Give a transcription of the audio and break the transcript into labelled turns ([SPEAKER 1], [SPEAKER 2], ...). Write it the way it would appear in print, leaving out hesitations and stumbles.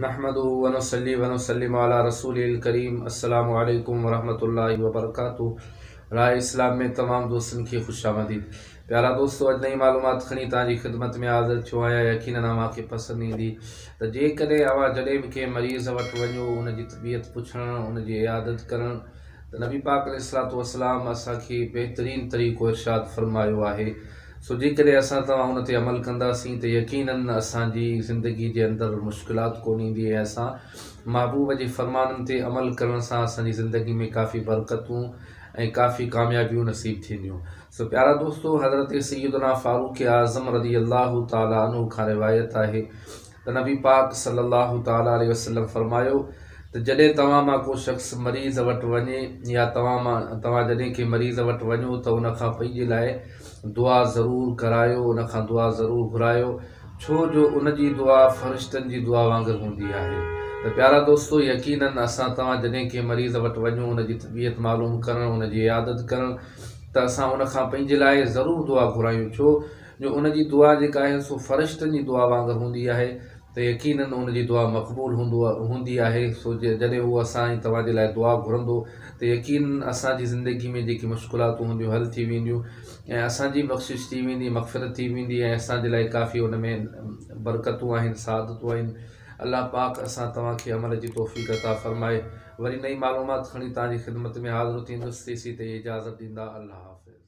[SPEAKER 1] نحمده ونصلي ونسلم علي رسوله الڪريم السلام عليڪم ورحمة الله وبرڪاته راهه اسلام ۾ تمام دوستن کي خوش آمديد پيارا دوستو اڄ نئين معلومات کڻي توهان جي خدمت ۾ حاضر ٿيو آهيان يقينن اوهان کي پسند ايندي ته جيڪڏهن اوهان جڏهن به ڪنهن مريض وٽ وڃو ان جي طبيعت پڇڻ ان جي عيادت ڪرڻ ته نبي پاڪ عليه الصلوة والسلام اسان کي بهترين طريقو ارشاد فرمايو آهي سو جيڪڏهن اسان توهان ان تي عمل ڪنداسين ته يقيناً اسان جي زندگي جي اندر مشڪلات ڪونه ايندي ۽ اسان محبوب جي فرمانن تي عمل ڪرڻ سان اسان جي زندگي ۾ ڪافي برڪتون ۽ ڪافي ڪاميابيون نصيب ٿينديون. سو پيارا دوستو حضرت سيدنا فاروق اعظم رضي الله تعالٰي عنه کان روايت آهي ته نبي پاڪ صلّي الله تعالٰي عليه وسلّم فرمايو ته جڏهن توهان مان ڪو شخص مريض وٽ وڃي يا توهان مان توهان جڏهن ڪنهن مريض وٽ وڃو ته ان کان پنهنجي لاء دعا ضرور ڪرايو ان کان دعا ضرور گهرايو ڇو جو ان جي دعا فرشتن جي دعا وانگر هوندي آهي ته پيارا دوستو يقيناً اسان توهان جڏهن ڪنهن مريض وٽ وڃون ان جي طبيعت معلوم ڪرڻ ان جي عيادت ڪرڻ ته اسان ان کان پنهنجي لاء ضرور دعا گهرايون ڇو جو ان جي دعا جيڪا آهي سو فرشتن جي دعا وانگر هوندي آهي ته يقيناً ان جي دعا مقبول هوندي آهي سو جڏهن هو اسان ۽ توهان جي لاء دعا گهرندو ته يقيناً اسان جي زندگي ۾ جيڪي مشڪلاتون هونديون حل ٿي وينديون ۽ اسان جي بخشش ٿي ويندي مغفرت ٿي ويندي ۽ اسان جي لاء ڪافي ان ۾ برڪتون آهن سعادتون آهن الله پاڪ اسان توهان کي عمل جي توفيق عطا فرمائي وري نئين معلومات کڻي توهان جي خدمت ۾ حاضر ٿيندس تيسين تائين اجازت ڏيندا الله حافظ.